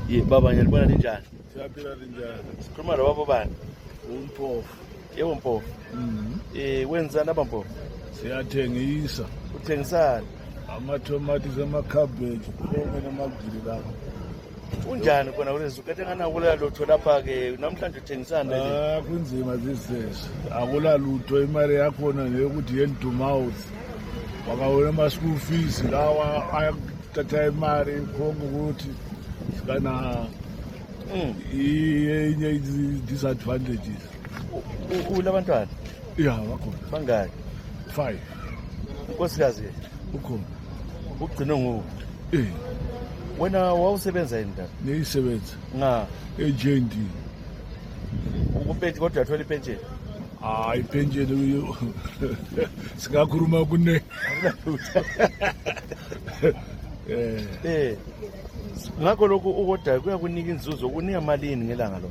Ye baba ngiyalibona linjani? Siyaphila linjani? Sikhuluma lo baba bani? Umphofu. Yebo Mpofu. Wenzani abampofu? Siyathengisa Uthengisani? amatomati amakhabheji konke namagili lapha. Unjani khona kulezi ukhethe ngana kula lutho lapha ke namhlanje uthengisani nje? Kunzima zisese. Akula lutho imali yakhona neyokuthi yendumawuzi. Wakawona ama school fees lawa ayathatha imali konke ukuthi sikana iyenye disadvantages. Ulabantwana? Yeah, bakhona. Bangaki? 5. Unkosikazi ke? Ukhona. Ugcine nguwe. Eh, Wena wawusebenza yini ndaba? neyisebenza Nga eJND. ukuphethe kodwa yathola ipensheni. Hayi pensheni singakhuluma kune. Ngakho lokhu ukodayo kuyakunika inzuzo kunika malini ngelanga lo?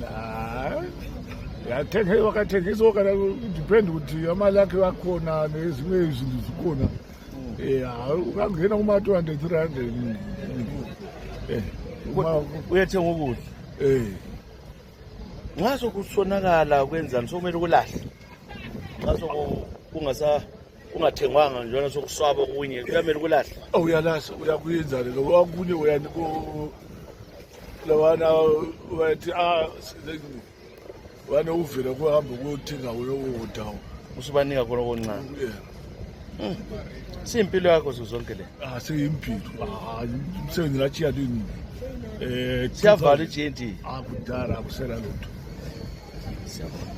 Hayi. Yathenga wakathengisa kana depend ukuthi amali yakhe yakhona nezinye izinto zikhona. Ungangena kuma 200 300. Uyathenga ukudla. Ngaso kusonakala kwenzani sokumele kulahle. Ngaso ungathengwanga njalo sokuswaba okunye kuyamele kulahle. Uyalahla uyakuyenza le okunye uyaniko lawana wathi wana uvela kuhamba ukuthenga wona Usubanika khona okuncane. Simpilo yakho zonke le. Seyimpilo. Umsebenzi ngachiya lini? Siyavala iJNT. Akudala akusela lutho. Siyabona.